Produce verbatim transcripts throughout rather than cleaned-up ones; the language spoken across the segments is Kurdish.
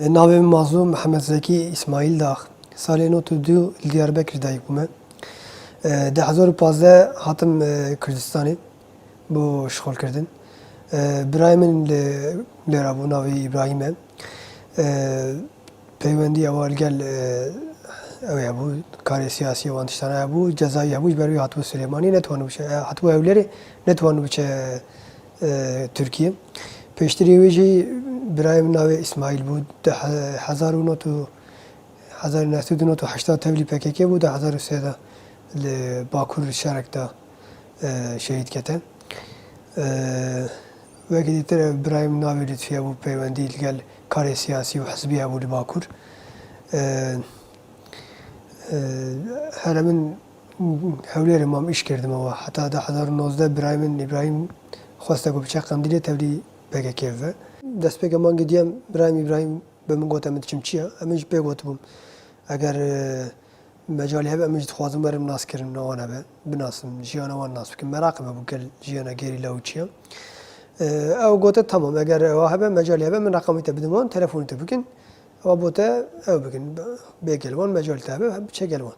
Navê min Mazlûm Mihemed Zekî Îsmaîl Dax. Salê nod û du li Diyarbekir dayik bûme. E, di hezar û pazdeh hatim, e, Kurdistanê bo şixulkirdin. E, birayê min li, lêra bû, navê Îbrahîm e. E, peywendî ewa li gel, e, ew hebû, karê siyasî wan tiştana hebû, cezayî hebû, ji ber wî hatibû Silêmanî, netwanî biçe, e, hatibû Hewlêrê, netwanî biçe, e, Tirkiye. Pêştirî wî jî birayê min navê Îsmaîl bû. Di he-, hezar û nod û, hezar û neh sed û nod û heşt de tevlî P K K bû, di hezar û sê de li Bakur şerek de, e, şehîd kete. E, wekî dîtir birayê min navê Lutfiye bû, peywendî li gel karê siyasî û hizbî hebû li Bakur. E, e, here min Hewlêrê mam îş kirdim ewa. Heta du hezar û nozdeh birayê min Îbrahîm xweste ku biçe Qendîlê tevlî P K K bibe. Destpêka mangê duyem birayê min Îbrahîm bi min got, em diçim çi ye? Em jî pê gotibûm, eger, e, mecalî hebe, em jî dixwazin werim naskirina wan hebe, binasim, jiyana wan nas bikim. Meraqim hebû gel jiyana gerîla û çi ye. E, ew gote, tamam, eger ewa hebe, mecalî hebe, min reqamî te bidim wan, telefonî te bikin. Ewa bo te ew bikin, bê gel wan, mecalî te hebe, biçe gel wan.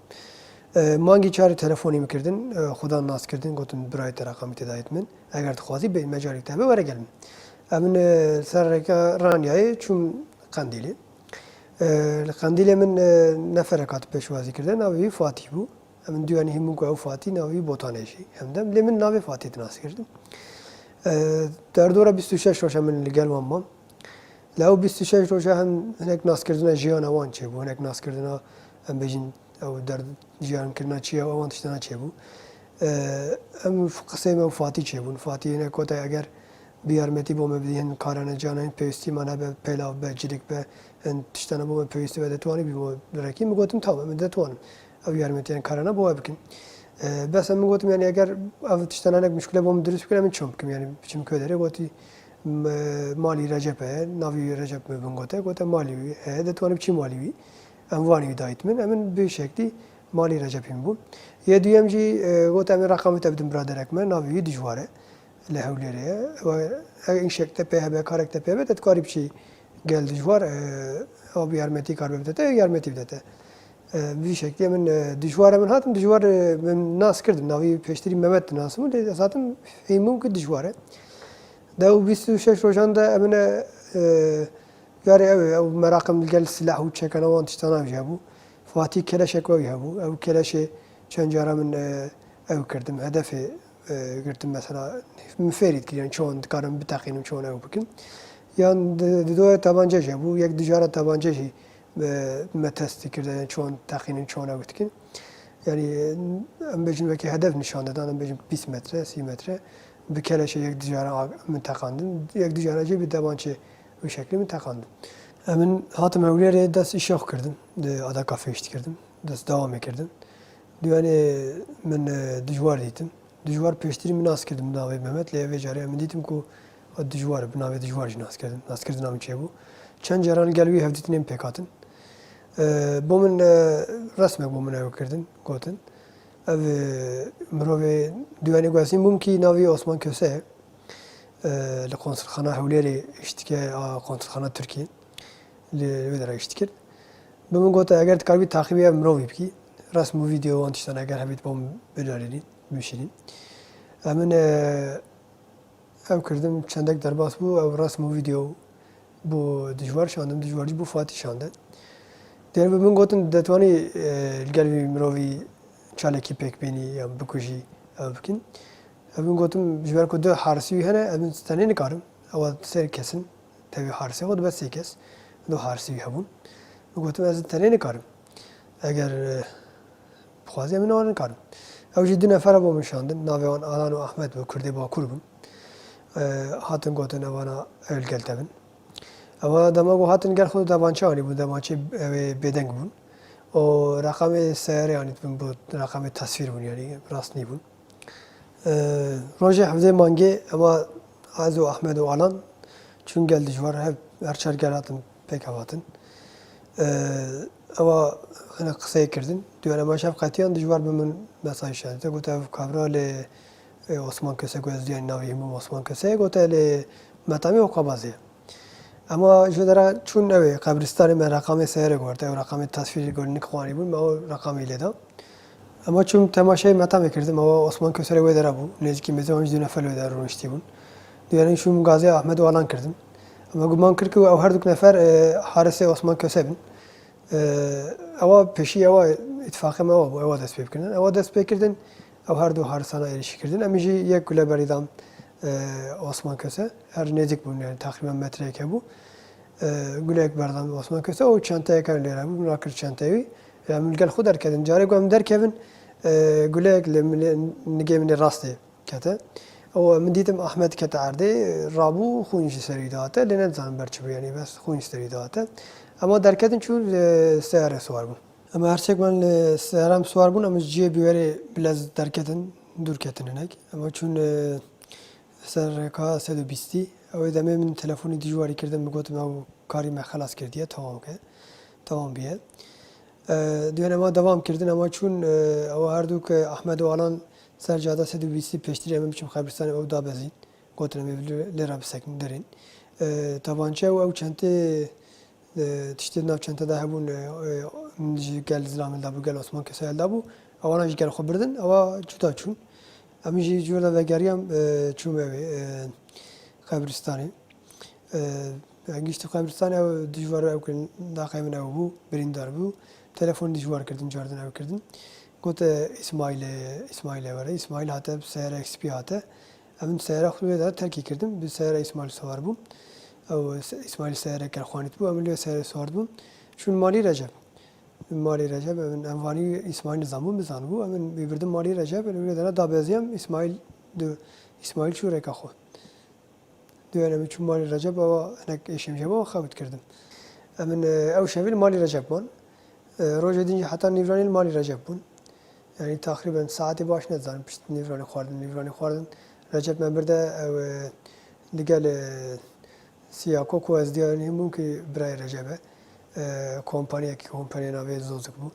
E, mangî çarî telefonî min kirdin, e, xudan nas kirdin, gotin, birayê te reqamî te dayît min. Eger dixwazî bê mecalî te hebe, were gel min. Em min, e, ser rêka Ranyayê çûm Qendîlê. E, li Qendîlê min, e, neferek hat pêşwazî kirde, navê wî Fatî bû. Em min duyanî hîn bûn ku ew Fatî, navê wî Botanê jî hemdem. Lê min navê Fatî dinas kirdim. E, derdora bîst û şeş roja min li gel wan mam. Li ew bîst û şeş roja hem hinek naskirina jiyana wan çêbû, hinek naskirina, em bêjin, ew der-, jiyankirina çi ye, ewan tiştana çêbû. E, em qisê me û Fatî çêbûn. Fatî hinek gote, eger bi yarmetî bo me bidî, hin karane cana, hin pêwîstî me hebe, pêlav be, cilik be, hin tiştana bo me pêwîstî be, detwanî bî bo birekî. Min gotim, tamam, min detwanim. Ew yarmetiyan karana bo we bikin. E, bes em min gotim, yani eger ev tiştana hinek muşkile bo min dirust bikin, em min çon bikim, yani biçim ku derê gotî, m-, malî Recep heye, navî Recep min bin gote, gote malî wî heye, detwanî biçî malî wî. Em vanî wî dayît min, em min bi şeklî malî Recepî min bû. Yê duyem jî, e, gote, em ê reqamê te bidin biraderek me, navê wî Dijwar e, li Hewlêrê ye. Ew, ew îşek te pê hebe, karek te pê hebe, te dikarî biçî gel Dijwar, e, ew bi yarmetî kar bide te, yarmetî bide te. E, vî şeklî min, e, Dijwar e min hatim, Dijwar, e, min nas kirdim, navî pêştirî Mehmet dinasim û lê ez hatim fehîm bûm ku Dijwar e. De ew bîst û şeş rojan de em min, e, Yarê ew ê, ew meraqim li gel silah û çekana wan tiştana jî hebû. Fatî keleşek wê hebû. Ew keleşê çend cara min, e, ew kirdim, hedefê, e, girtim mesela. Min fêrî dikir, yani çawan dikarim biteqînim, çawan ew bikim. Yan di, di doya tabanca jî hebû. Yek dijara tabanca jî, e, me test dikir, yani çawan teqînin, çawan ew dikin. Yani, e, em bêjin wekî hedef nişan didan, em bêjin bîst metre, sî metre. Bi keleşê yek dijara min teqandin. Yek dijara jî bi tabançê Wî şeklî min teqandin. Em min hatim Hewlêrê dest îşa xwe kirdim. Di Ada Kafê îş dikirdim. Dest dewamê kirdim. Duyanê min, e, Dijwar dîtim. Dijwar pêştirî min nas kirdim bi navê Mehmet, lê vê carê min dîtim ku o Dijwar, bi navê Dijwar jî nas kirdim. Naskirina min çêbû. Çend caran li gel wî hevdîtinê min pêk hatin. E, bo min, e, resmek bo min ew kirdin, gotin. Ev, e, mirovê duyanê ku ez hîn bûm kî navê wî Osman Köse ye. E, li konsulxana Hewlêrê îş dike, a konsulxana Tirkiyê. Li wê dera îş dikir. Bi min gote, eger dikaribî taqîbê ev mirovî bikî, resm û vîdeo wan tiştan eger hebît bo min binerînî, bişînî. Em min, e, ew kirdim, çendek derbas bû, ew resm û vîdeo bo Dijwar şandim, Dijwar jî bo Fatî şande. Dêr bi min gotin, detwanî, e, li gel vî mirovî çalekî pêk bînî yan bikujî, ew bikin. Ev min gotim, ji ber ku du harisî wî hene, ez min tenê nikarim. Ewa sê kes in, tevî harisê xwe dibe sê kes. Du harisî wî hebûn. Min gotim, ez tenê nikarim. Eger, e, bixwazî, min wan nikarim. Ew jî du nefera bo min şandin. Navê wan Alan û Ahmet bû, Kurdê Bakur bûn. E, hatin gotin, evana ew li gel te bin. Ewa dema ku hatin gel xwe debançe anî bûn, debançê ew ê bêdeng bûn. Û reqamê seyarê anî bûn, bu reqamê tasvîr bûn, yani rast nîbûn. E, rojê hevdê mangê, ema ez û Ahmed û Alan çûn gel Dijwar, hev, her çar gel hatin pêk hev hatin. E, ema hene qiseyê kirdin. Duyan ema şev qetiyan, Dijwar bi min mesaj şandite. Gote, ev kabra lê, e, Osman Köse, ku ez diyan navê hîn bûm Osman Köse, gote lê metamê Oqabazê ye. Ema ji dera çûn ew ê qebristanê me reqamê seyarê guhert, ew reqamê tasvîrê ku nik xwarî bûn, me ew reqamê lê da. Ema çûm temaşeyê metamê kirdim, ewa Osman Köse re wê dera bû. Nêzîkî mêze wan ji du nefer wê dera rûniştî bûn. Dûyanî çûm gazê Ahmed û Alan kirdim. Ema guman kir ku ew her du nefer, e, harisê Osman Köse bin. E, ewa pêşî ewa îtifaqê me ewa bû, ewa dest pê bikirin. Ewa dest pê kirdin, ew her du harisana êrîşî kirdin. Em jî yek gule berî dan, e, Osman Köse. Her nêzîk bûn, yani teqrîben metreyek hebû. E, guleyek berdan Osman Köse, ew çenteyek lê hebû, min rakir çenteyê wî. Yani min li gel xwe derketin. Carê ku em derkevin, e, guleyek li min, nigê min ê rastê kete. Ew min dîtim Ahmed kete erdê, rabû, xwîn ji serî dihate, lê nedizanim ber çi bû, yani bes xwîn ji serî dihate. Ema derketin çû li seyarê siwar bûn. Ema her çek me li seyara em siwar bûn, em ji cihê bûyerê bi lez derketin, dûr ketin hinek. Ema çûn, e, ser rêka sed û bîstî. Ew ê demê min telefonî dijwarî kirdim, min gotim ew karî me xelas kirdiye, tewam ke. Tewam bûye. E, dûyan ema dewam kirdin, ema çûn, e, ew her du ke Ahmed û Alan ser cada sed û bîstî pêştirî em biçin qebristanê ew dabezîn. Gotin em ê lê re bisekin derên. E, tabançe û ew çentê, e, tiştê di nav çente de hebûn, e, e, min ji gel Zilamê de bû, gel Osman Kesayel de bû. Ewana ji gel xwe birdin, ewa cuda çûn. Em jî ji wir de vegeriyam, e, çûm ew ê, e, qebristanê. E, yani giştî qebristanê ew dijwar ew kirin, daqê min ew bû, birîndar bû. Telefon dijwar kirdin, cardin ew kirdin. Got, e, Îsmaîlê, Îsmaîlê were. Îsmaîl hate, bi seyareyek spî hate. Em min seyara xwe wê de terkî kirdim, bi seyara Îsmaîl siwar bûm. Ew se-, Îsmaîl seyareke xwanît bû, em li wê seyarê siwar bûm. Çûn malî Recep. Malî Recep, em, em vanî Îsmaîl nizanbû, bizanibû. Em min wî birdim malî Recep, li wê dera dabeziyam Îsmaîl du-, Îsmaîl çû rêka xwe. Dûyanê min çû malê Recep, ewa hinek êşemjê bû, xewt kirdim. Em min, e, ew şevê li malê Recep man. E, rojê din jî heta nîvranê li malê Recep bûn. Yani teqrîben saetê baş nedizanim, pişt nîvranê xwardin, nîvranê xwardin. Recep me birde ew, e, li gel, e, Siyako ku ez diyarî hîn bûm ki birayê Recep e. E, kompaniyekî, kompaniya navê Zozuk bû.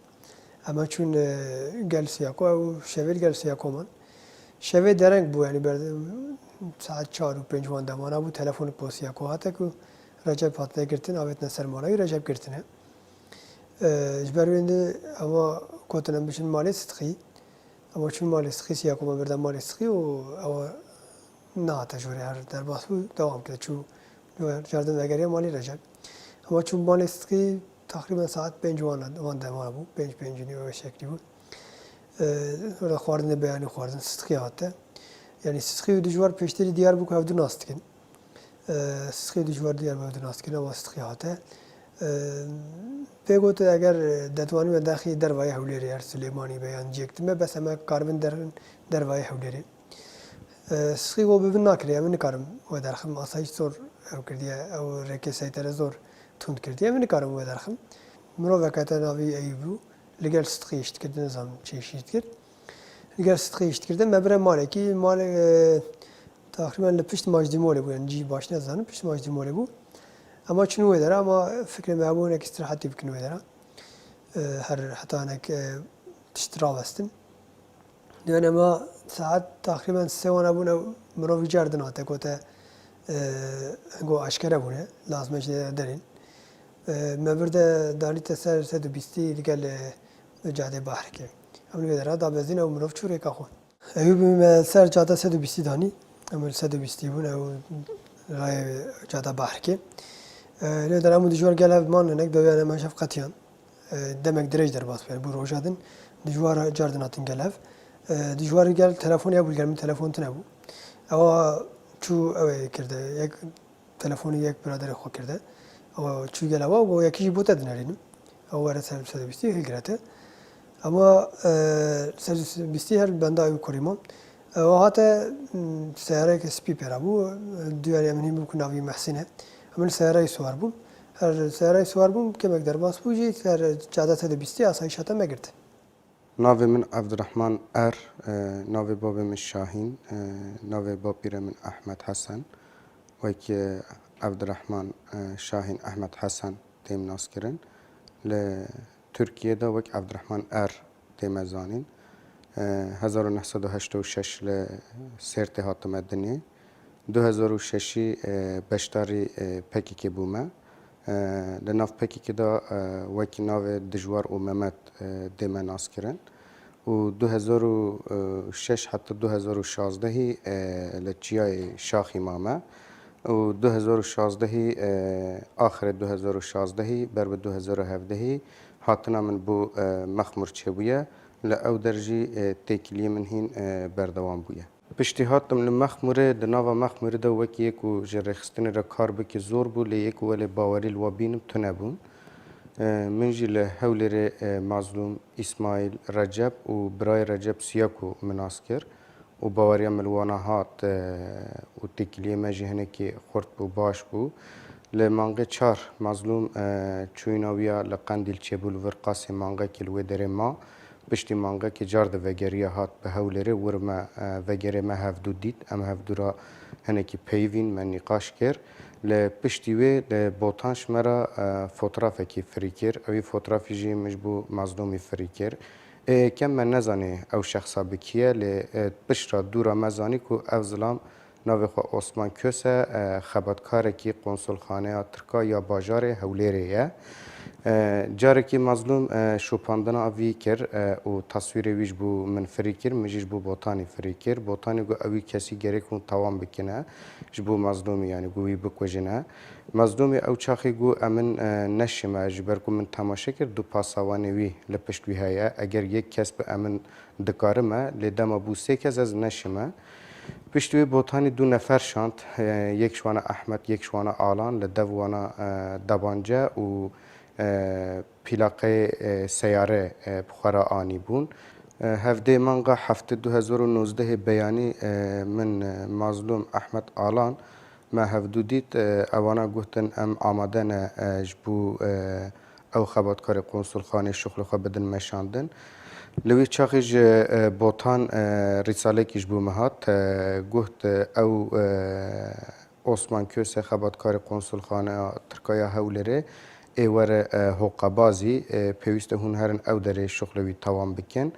Ema çûn, e, gel Siyako, ew şevê li gel Siyako man. Şevê dereng bû, yani ber-, saet çar û pênc wan demana bû, telefonik bo Siyako hate ku Recep hatine girtin, avêtine ser mala wî, Recep girtine. E, ji ber wê de ema gotin em biçin malê Sidqî. Ema çûn malê Sidqî, Siyako me birda malê Sidqî û ewa nehate jorê, her derbas bû, dewam kir. Çû cardin vegeriya malê Recep. Ema çûn malê Sidqî, teqrîben saet pênc wan, wan demana bû. Pênc, pênc û nîv ew şeklî bû. E, orada xwarin de beyanî xwarin, Sidqî hate. Yani Sidqî û Dijwar pêştirî diyar bû ku ev du nas dikin. E, Sidqî û Dijwar diyar bû ev du nas dikin, ewa Sidqî hate. E, pê got eger detwanî me derxî dervayê Hewlêrê, her Silêmanî be yan ciyek din be, bes em ê karibin der-, dervayê Hewlêrê. E, Sidqî got bi min nakirê, em nikarim we derxim, asayîş zor ew kirdiye, ew rêkê seytere zor tund kirdiye, em nikarim we derxim. Miroveke te navî Eyûb bû, li gel Sidqî îş dikir, nizanim çi îşî dikir. Li gel Sidqî îş dikir de me bire malekî, malê, e, teqrîben li pişt Macdîmolê bû, yani cî baş nezanim, pişt Macdîmolê bû. Ema çûn wê dera, ema fikrê me hebû hinek îstirahetî bikin wê dera. E, her heta hinek, e, tişt rawestin. Dûyanê me saet teqrîben sê wan hebûn, ew mirovî car din hate, gote, e, go eşkere bûne, lazim e ji derê derên. E, me vir de danîte ser sed û bîstî li gel, e, cadê Bahrikê. Em li vê dera dabezîn, ew mirov çû rêka xwe. Ew bi me ser cada sed û bîstî danî. Em li sed û bîstî bûn, ew rayê cada Bahrikê. E, lê dera em û dijwar gel hev man hinek, dawiyane me şev qetiyan. E, demek dirêj derbas bû, bû roja din. Dijwar car din hatin gel hev. E, dijwar gel telefonê hebû, gel min telefon tune bû. Ewa çû ew ê kirde, yek telefonî yek biraderê xwe kirde. Ewa çû gel ewa, got yekî jî bo te dinerînim. Ew were ser sed û bîstî hilgire te. Ama, e, sed û bîstî her benda ew kurî man. Ewa hate, m, seyareyeke spî pê re bû. Duyarê min hîn bû ku navî Mehsîn e. Em li seyareyê siwar bûn. Her seyareyê siwar bûn, kemek derbas bû jî, ser cada sed û bîstî asayîşa te me girtin. Navê min Evdirehman Er, e, navê bavê min Şahîn, e, navê bapîrê min Ehmed Hesen. Wek, e, Evdirehman, e, Şahîn Ehmed Hesen têm naskirin. Li Tirkiyê de wek Evdirehman Er tême zanîn. E, hezar û neh sed û heştê û şeş li Sêrtê hatime dinê. Du hezar û şeşî, e, beşdarî, e, P K K bûme. E, li nav P K K de, e, wekî navê Dijwar û Mehmet, e, dê me naskirin. Û du hezar û şeş heta du hezar û şazdehî, e, li Çiyayê Şaxî mame. Û du hezar û şazdehî, e, axirê du hezar û şazdehî, ber bi du hezar û hevdehî hatina min bo, e, Mexmûr çêbûye. Li ew der jî, e, têkiliyê min hîn, e, berdewam bûye. Piştî hatim li Mexmûrê, di nava Mexmûrê de wekî yê ku ji rêxistinê re kar bikî zor bû, lê yê ku welê bawerî li we bînim tune bûn. E, min jî li Hewlêrê, e, Mazlûm, Îsmaîl, Recep û birayê Recep Siyako min nas kir û baweriya min li wana hat, e, û têkiliyê me jî hinekî xurt bû, baş bû. Li mangê çar Mazlûm, e, çûyîna wî ya li Qendîl çêbû, li vir qasê mangekî li wê derê ma. Piştî mangekî car di vegeriya hat bi Hewlêrê, wir me, e, vegerê me hevdû dît. Em hevdû re hinekî peyivîn, me nîqaş kir. Li piştî wê li Botan ji me re, e, fotrafekî firî kir. Ewî fotrafî jî min ji bo Mazlûmî firî kir. Ê yekem me nezanî ew şexsa bi kî ye, lê, e, pişt re dû re me zanî ku ev zilam navê xwe Osman Köse, e, xebatkarekî konsulxaneya Tirka ya bajarê Hewlêrê ye. E, carekî Mazlûm, e, şopandina vî kir, e, û taswîrê wî ji bo min firî kir, min jî ji bo Botanî firî kir. Botanî got, ewî kesî gerek hûn tewam bikine. Ji bo Mazlûmî, yanî got wî bikujine. Mazlûmî ew çaxê got, em in, e, neşime, ji ber ku min temaşe kir, du pasawanê wî li pişt wî heye. Eger yek kes bi em in dikarime, lê dema bû sê kes ez neşime. Piştî wê Botanî du nefer şand, e, yek ji wana Ehmed, yek ji wana Alan, li dev wana, e, debance û, e, plaqeyê, e, seyare, e, bi xwe re anîbûn. E, hevdê manga heftê du hezar û nozdehê beyanî, e, min, e, Mazlûm, Ehmed, Alan me hevdû dît, e, ewana gotin, em amade ne, e, ji bo, e, ew xebatkarê konsulxanê şixulê xwe bidin meşandin. Li wî çaxî ji, e, Botan, e, rîsalekî ji bo me hat, e, got, e, ew, e, Osman Köse, xebatkarê konsulxaneya Tirka ya Hewlêrê, ê were, e, Hoqabazî, e, pêwîst e hûn herin ew derê şixulê wî tewam bikin.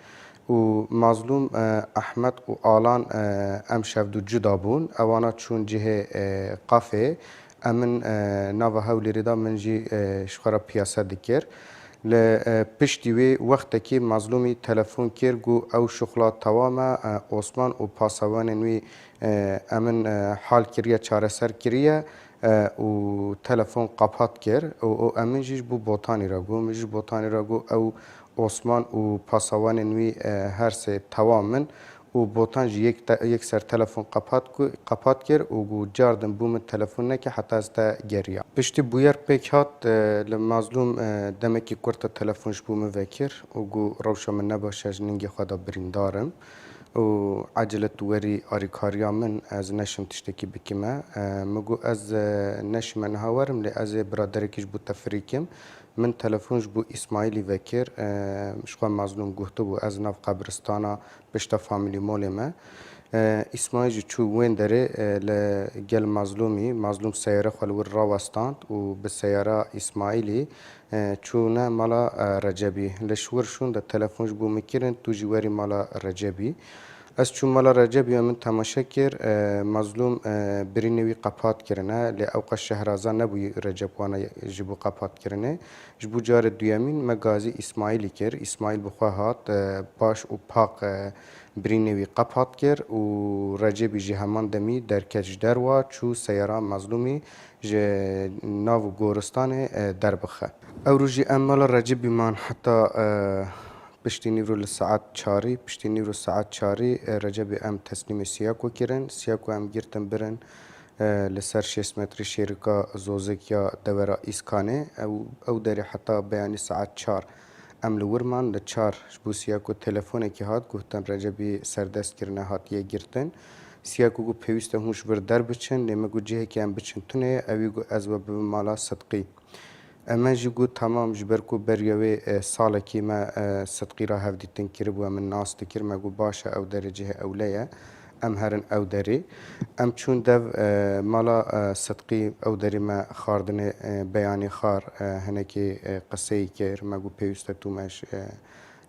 Û Mazlûm, e, Ehmed û Alan, e, em şevdû cuda bûn. Ewana çûn cihê, e, qafê. Em min, e, nava Hewlêrê de min jî, e, ji xwe re piyase dikir. Li, e, piştî wê wextekî Mazlûmî telefon kir, got, ew şixula tewam e, e, Osman û pasawanên wî, e, em min, e, hal kiriye, çareser kiriye, e, û telefon qapat kir. Û, û em min jî ji bo Botanî re got, min jî ji Botanî re got, ew Osman û pasawanên wî, e, her sê tewam in. Û Botan jî yek te-, yek ser telefon qapat ku-, qapat kir û got, cardin bo min telefon neke heta ez te geriya. Piştî bûyer pêk hat, e, li Mazlûm, e, demekî kurt e telefon ji bo min vekir û got, rewşa min ne baş e, ji ningê xwe de birîndar im û ecele tu werî arîkariya min, ez neşim tiştekî bikime. E, min got, ez, e, neşime niha werim, lê ez ê biraderekî ji bo te firî kim. Min telefon ji bo Îsmaîlî vekir, e, ji xwe Mazlûm guhtibû, ez nav qebristana pişta Family Mallê me. E, Îsmaîl jî çû wên derê, e, li gel Mazlûmî, Mazlûm seyare xwe li wir rawestand û bi seyara Îsmaîlî, e, çûne mala, e, Recebî. Li ji wir şûn de telefon ji bo min kirin, tu jî werî mala Recebî. Ez çûm mala Recebî, min temaşe kir, e, Mazlûm, e, birînê wî qepat kirine, lê ewqas şehraza nebûyî Receb wana ji bo qepat kirinê. Ji bo carê duyemîn me gazî Îsmaîlî kir. Îsmaîl bi xwe hat, e, baş û pak, e, birînê wî qepat kir û Recebî jî heman demî derket ji derwa, çû seyara Mazlûmî ji nav goristanê, e, derbixe. Ew roj jî em mala Recebî man heta, e, piştî nîvro li saet çarî, piştî nîvro saet çarî, e, Recebî em teslîmê Siyako kirin. Siyako em girtin birin, e, li ser şêst metrî şêrika Zozik ya dewera Îskanê. Ew, ew derê heta beyanî saet çar em li wir man, li çar ji bo Siyako telefonekî hat, gotin Recebî serdest kirine, hatiye girtin. Siyako got, pêwîst e hûn ji vir derbiçin, lê me got cihekî em biçin tune ye, ewî got ez we bibim mala Sidqî. E, me jî got, temam, ji ber ku beriya wê, e, salekî me, e, Sidqî re hevdîtin kiribû, em min nas dikir, me got, baş e, ew derê cihê ewle ye, em herin ew derê. Em çûn dev, e, mala, e, Sidqî, ew derê me xwardinê, e, beyanî xwar, e, hinekî, e, qiseyî kir, me got, pêwîst e tu me ji, e,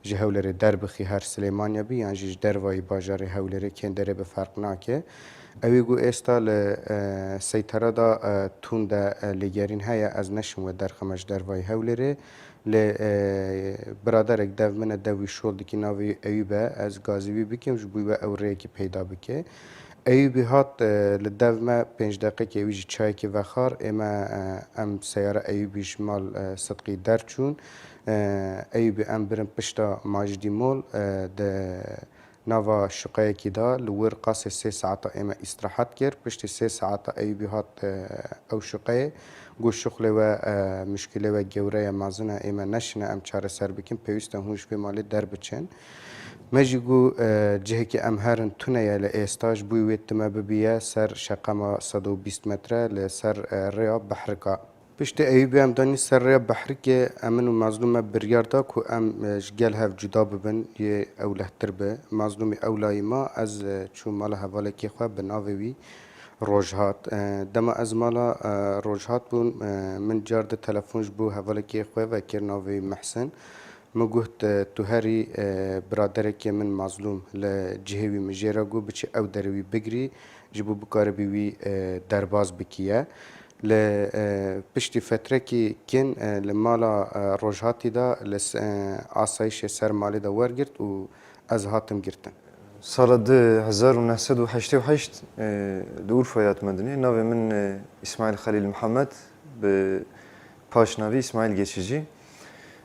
ji Hewlêrê derbixî her Silêmaniya bî yan jî ji dervayî bajarê Hewlêrê kênderê bi ferq nake. Ewî ku êsta li, e, seytera de, e, tûnde, e, lêgerîn heye, ez neşim we derxime ji dervayî Hewlêrê. Lê, e, biraderek dev min e, dev wî şol dikî, navê wî Eyûb e, ez gazî wî bikim, ji bo we ew rêyekî peyda bike. Eyûbî hat, e, li dev me pênc deqekê wî jî çayekî vexar. Ê me, e, em seyara Eyûbî ji mal, e, Sidqî derçûn. E, Eyûbî em birin pişta Macdî Mol, e, di nava şuqeyekî de li wir qasê sê saeta ê me îstirahat kir. Piştî sê saeta Eyûbî hat, e, ew şuqeyê. Got, "Şuxlê we, e, muşkilê we gewre ye, mezin e, ê me neşine em çareser bikin, pêwîst e hûn ji vê malê derbiçin." Me jî got, e, cihekî em herin tune ye li êsta, ji bo wê time bibiye ser şeqema sed û bîst metre li ser, e, rêya Behrika. Piştî Eyûbê em danî ser rêya Behrikê, em min û Mezlûm me biryar da ku em, e, ji gel hev cuda bibin, yê ewlehtir bi. Mezlûmî ewlayî ma, ez, e, çûm mala hevalekê xwe bi navê wî Rojhat. E, dema ez mala, e, Rojhat bûm, e, min car di telefon ji bo hevalekê xwe vekir, navê wî Mihsin. Min got, e, "Tu herî, e, biraderekê min Mazlûm li cihê wî min jê re got, biçî ew derê wî bigirî, ji bo bikaribî wî, e, derbaz bikiye." Li, e, piştî fetrekî kin, e, li mala, e, Rojhatî de li s-, e, asayîşê ser malê de wergirt û ez hatim girtin. Sala du hezar û neh sed û heştê û heşt, e, li Urfayê hatime dinê. Navê min, e, Îsmaîl Xelîl Mihemed, bi paşnavî Îsmaîl Geçici.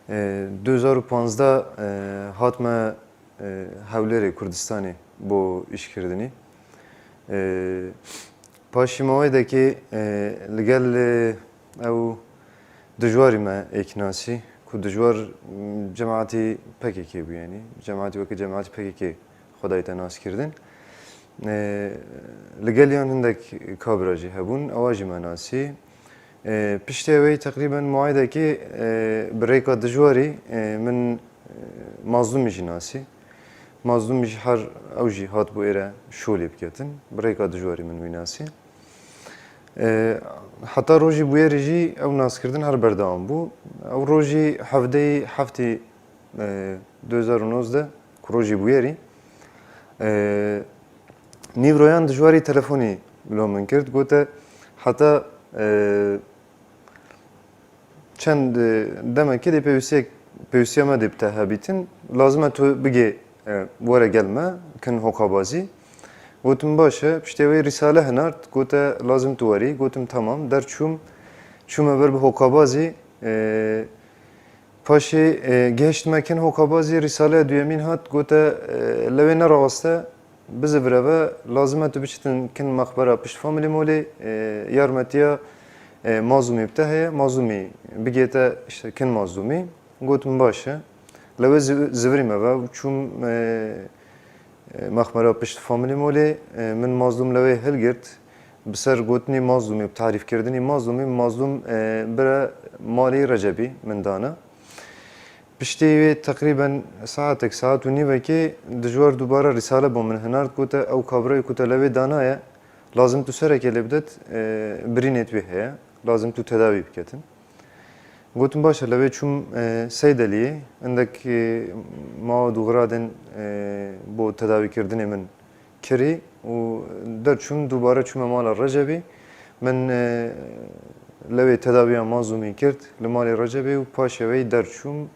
E, du hezar û panzdeh, e, hatime, e, Hewlêrê Kurdistanê bo îşkirdinî. E, paşî maweyekê, e, li gel, e, ew dijwarî me êk nasî, ku dijwar, m, cemaetî P K K bû, yanî cemaetî weke cemaetî P K K xwe dayîte naskirdin. E, li gel yan hindek kabira jî hebûn, ewa jî me nasî. E, piştê wê teqrîben maweyekê, e, bi rêka dijwarî, e, min, e, Mazlûmî jî nasî. Mazlûmî jî her ew jî hat bo êre şolê biketin. Bi rêka dijwarî min wî nasî. E, heta rojî bûyerî jî ew naskirdin her berdewam bû. Ew rojî hevdeyî heftî, e, du hezar û nozdeh, ku rojî bûyerî, e, nîvroyan dijwarî telefonî lo min kir, gote, heta, e, çend, e, demekê dê pêwîstiyek, pêwîstiya me dê bi te hebîtin, lazim e tu bigê, e, were gel me, kin hokabazî. Gotim, "Baş e." Piştê wê rîsale hinart, gote, "Lazim tu werî." Gotim, "Tamam." Derçûm, çûme ber bi hokabazî, e, Paşê, e, gihiştime kin hokabazî rîsaleya duyemîn hat, gote, e, "Lewê neraweste, bizivireve, lazim e tu biçitin kin mexbera pişt Familî Molê, e, yarmetiya, e, Mazlûmî bi te heye, Mazlûmî bigête işte kin Mazlûmî." Gotim, "Baş e." Lewê zi-, zivirîme ve û çûm, e, e, mexbera pişt Familî Molê, e, min Mazlûm lewê hilgirt. Bi ser gotinî Mazlûmî, bi tarîfkirdinî Mazlûmî, Mazlûm, e, bire malî Recebî min dana. Piştî wê teqrîben saetek, saet û nîvekê dijwar dubare rîsale bo min hinart, gote, "Ew kabrayê ku te lewê danaye, lazim tu serekê lê bidet, e, birînê tu wê heye, lazim tu tedawî biketin." Gotim, "Baş e." Lewê çûm, e, Seydeliyê, hindek, e, mawa dû xiradên, e, bo tedawîkirdinê min kirî û derçûm, dubare çûme mala Recebî. Min, e, lewê tedawiya Mazlûmî kir li malê Recebê û paşê wê derçûm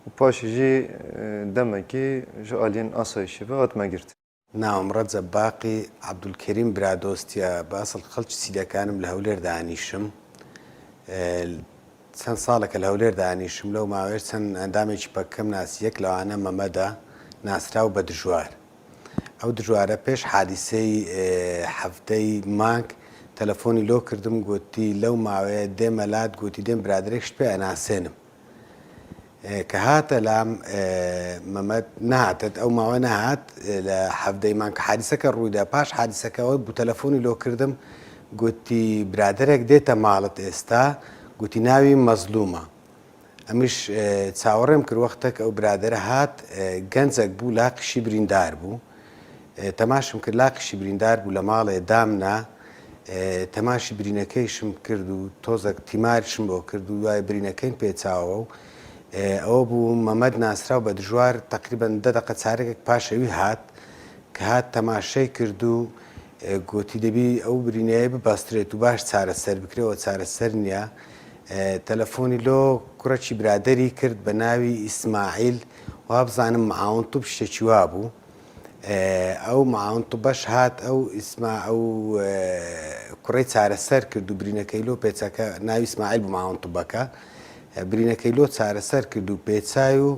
û paşê jî, e, demekî ji aliyên asayîşê ve hatime girtin. Navim Recep Baqî Ebdulkerîm, biradostiya bi esil xelk Sîlekan im, li Hewlêr de anîşim. E, çend saleke li Hewlêr de anîşim, lew mawêr çend endamekî P K K im nasî, yek li wana Memed e, nasraw be Dijwar. Ew Dijware pêş hadîseyî, e, hefteyî mang telefonî lo kirdim, gotî, "Lew mawê dê melat," gotî, "Dêm biraderek ji pê enasênim." E, ke hate lam, e, Memed nehate, ew mawe nehat, e, li hevdeyî man ke hadîseke rûy de, paş hadîseke ew bû telefonî lo kirdim, gotî, "Biraderek dête malit êsta," gotî, "Navî Mezlûm e." Em îş, e, çawerêm kir, wextek ew biradere hat, e, gencek bû, laqî şî birîndar bû. E, temaşim kir, laqî şî birîndar bû, li malê damna, e, temaşî birînekey şim kird û tozek tîmar şim bo kird û wayê birînekeyn pê çawa û ئەوە بوو مەمەد ناسراو بە دژوار تەقریبەن دە دەقە چارێکێک پاشەوی هات کە هات تەماشای کرد و گوتی دەبی ئەو برینەیە ببەسترێت و باش چارەسەر بکرێەوە چارەسەر نییە. تەلەفۆنی لۆ کوڕەکی برادری کرد بە ناوی ئیسماعیل، وابزانم معاون توب شتێکی وا بوو. ئەو معاون توبەش هات ئەو ئیسما ئەو کوڕی چارەسەر کرد و برینەکەی لۆ پێچەکە ناوی ئیسماعیل بوو معاون توبەکە. برینەکەی لۆ چارەسەر کرد و پێچای و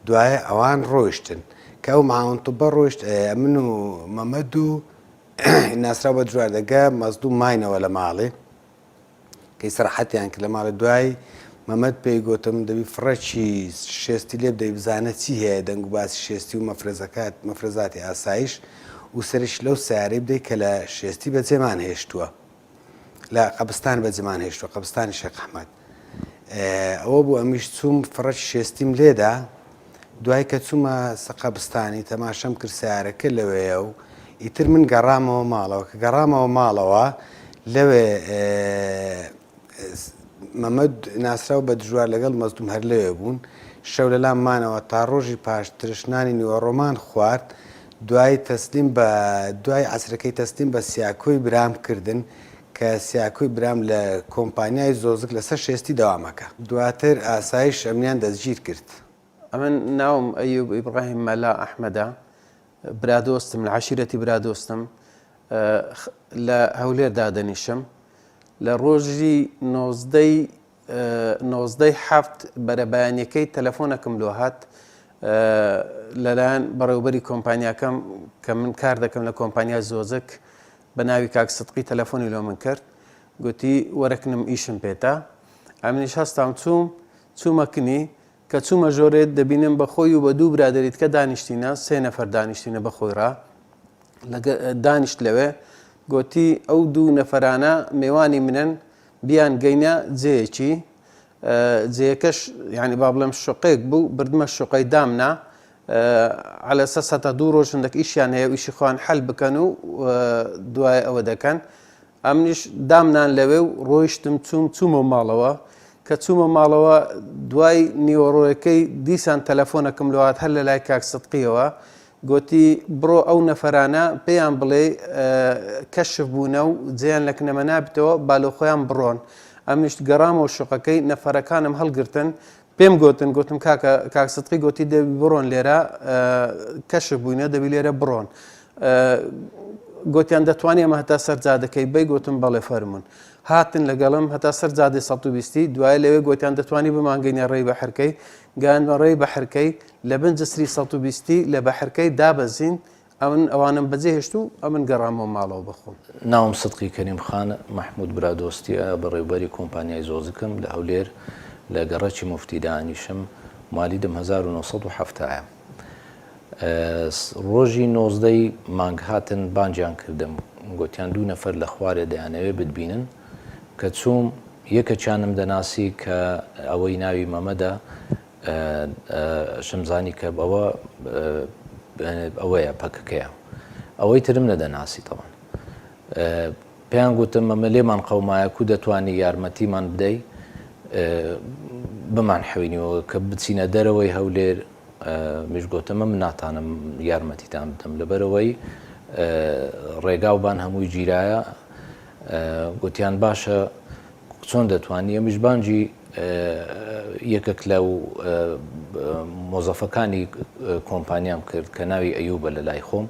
دوایە ئەوان ڕۆیشتن کە ئەو معاون توبە ڕۆیشت، من و مەمەد و ناسراو بە دژوار دەگە مەزدوو ماینەوە لە ماڵێ. کەی سەرحەتیان کرد لە ماڵێ دوای مەمەد پێی گۆتم دەبی فڕەکی شێستی لێ بدەی بزانە چی هەیە دەنگ و باسی شێستی و مەفرەزەکات مەفرەزاتی ئاسایش و سەرش لەو سیارەی بدەی کە لە شێستی بەجێمان هێشتووە، لە قەبستان بەجێمان هێشتووە، قەبستانی شێخ ئەحمەد. ئەوە بوو ئەمیش چووم فڕەکی شێستیم لێدا. دوای کە چوومە سەقەبستانی تەماشەم کرد سیارەکە لەوەیە و ئیتر من گەڕامەوە ماڵەوە کە گەڕامەوە ماڵەوە لەوێ مەمەد ناسراو بە دژوار لەگەڵ مەزدوم هەر لەوێ بوون. شەو لەلام مانەوە تا ڕۆژی پاش ترشنانی نیوەڕۆمان خوارد. دوای تەسلیم بە دوای عەسرەکەی تەسلیم بە سیاکۆی برام کردن کە سیاکۆی برام لە کۆمپانیای زۆزک لەسەر شێستی دەوامەکە. دواتر ئاسایش ئەمنیان دەستگیر کرد. ئەمن ناوم ئەیوب ئیبراهیم مەلا ئەحمەدە، برادۆستم، لە عەشیرەتی برادۆستم لە هەولێر دادەنیشم. لە ڕۆژی نۆزدەی نۆزدەی حەفت بەرەبەیانیەکەی تەلەفۆنەکم لۆ هات لەلایەن بەڕێوبەری کۆمپانیاکەم کە من کار دەکەم لە کۆمپانیای زۆزک بە ناوی کاک سدقی تەلەفۆنی لۆ من کرد، گوتی وەرەکنم ئیشم پێتا. ئەمنیش هەستام چووم، چوومەکنی کە چوومە ژۆرێ دەبینم بە خۆی و بە دوو برادەری دکە دانیشتینە، سێ نەفەر دانیشتینە بە خۆی ڕا. دانیشت لەوێ، گۆتی ئەو دوو نەفەرانە مێوانی منن، بیان گەینە جێیەکی. جێیەکەش یعنی با بڵێم شوقەیەک بوو، بردمە شوقەی دامنا. عەلەسەس هەتا دوو ڕۆژ هەندەک ئیشیان هەیە و ئیشی خۆیان حەل بکەن و دوای ئەوە دەکەن. ئەمنیش دامنان لەوێ و ڕۆیشتم چووم چوومە ماڵەوە. کە چوومە ماڵەوە دوای نیوەڕۆیەکەی دیسان تەلەفۆنەکم لۆ هات هەر لە لای کاک سدقیەوە، گۆتی بڕۆ ئەو نەفەرانە پێیان بڵێ کەشف بوونە و جێیان لە کنەمە نابتەوە با لۆ خۆیان بڕۆن. ئەمنیش گەڕامەوە شوقەکەی نەفەرەکانم هەڵگرتن. پێم گۆتن، گۆتم کاکە کاک سدقی گۆتی دەبی بڕۆن لێرە کەشف بووینە دەبی لێرە بڕۆن. گۆتیان دەتوانی ئەمە هەتا سەر جادەکەی بەی؟ گۆتم بەڵێ فەرموون. هاتن لەگەڵم هەتا سەر جادەی سەد و بیستی، دوای لەوێ گۆتیان دەتوانی بمانگەینە ڕێی بەحرکەی. گەیاندمە ڕێی بەحرکەی، لە بن جسری سەد و بیستی لە بەحرکەی دابەزین. ئەمن ئەوانم بەجێ هێشت و ئەمن گەڕامەوە ماڵەوە بەخۆم. ناوم سدقی کەریم خان مەحمود برادۆستیە، بەڕێوبەری کۆمپانیای زۆزکم لە هەولێر، لە گەڕەکی موفتی دانیشم، مالیدم هەزار و نۆ سەد و حەفتا یە. ڕۆژی نۆزدەی مانگ هاتن بانگیان کردم، گۆتیان دوو نەفەر لە خوارێ دەیانەوێ بتبینن. کە چووم، یەکەکیانم دەناسی کە ئەوەی ناوی مەمەدە، شمزانی کە ئەوە ئەوەیە پەکەکەیە. ئەوەی ترم نەدەناسی تەوان. پێیان گوتم ئەمە لێمان قەومایە، کو دەتوانی یارمەتیمان بدەی بمان حەوینیەوە کە بچینە دەرەوەی هەولێر. منیش گۆتم من ناتانم یارمەتیتان بدەم، لەبەرەوەی ڕێگا و بان هەمووی گیرایە. گوتیان باشە، چۆن دەتوانی؟ ئەمیش بانگی یەکێک لەو مۆزەفەکانی کۆمپانیام کرد کە ناوی ئەیوبە لە لای خۆم.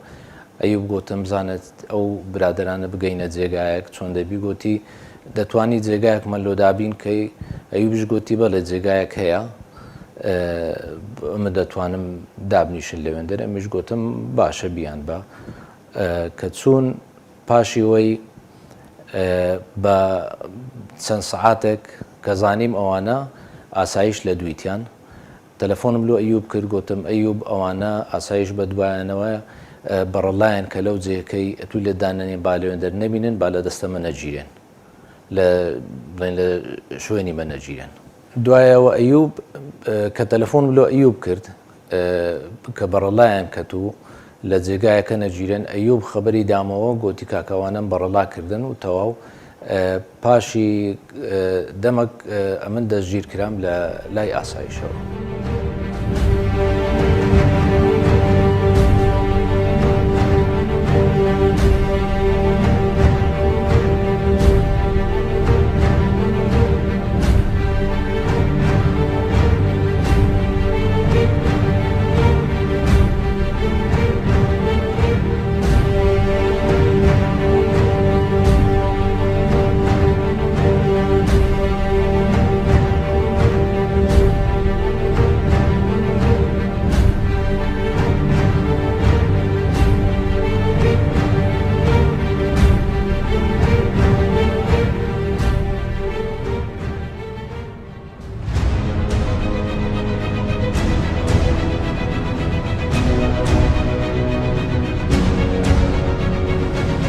ئەیوب گۆتم زانت ئەو برادرانە بگەینە جێگایەک چۆن دەبی؟ گۆتی دەتوانی جێگایەکمە لۆ دابین کەی؟ ئەیوبش گۆتی بەڵێ جێگایەک هەیە، من دەتوانم دابنیشن لەوێندەر. ئەمیش گۆتم باشە بیان بە. کە چوون پاشی وەی بە چەند سەعاتێک کە زانیم ئەوانە ئاسایش لە دویتیان، تەلەفۆنم لۆ ئەیوب کرد، گۆتم ئەیوب ئەوانە ئاسایش بە دوایانەوە بەڕەڵایەن کە لەو جێکەی ئەتوو لێ دانەنێن با لەوێندەر نەبینن با لە دەستەمە نەگیرێن، لە بڵێن لە شوێنی مە نەگیرێن. دوایەوە ئەیوب کە تەلەفۆنم لۆ ئەیوب کرد کە بەڕەڵایەن کەتوو لە جێگایەکە نەگیرێن، ئەیوب خەبەری دامەوە گۆتی کاکە ئەوانەم بەڕەڵا کردن و تەواو. پاشی دەمەک ئەمن دەستگیر کرام لە لای ئاسایشەوە.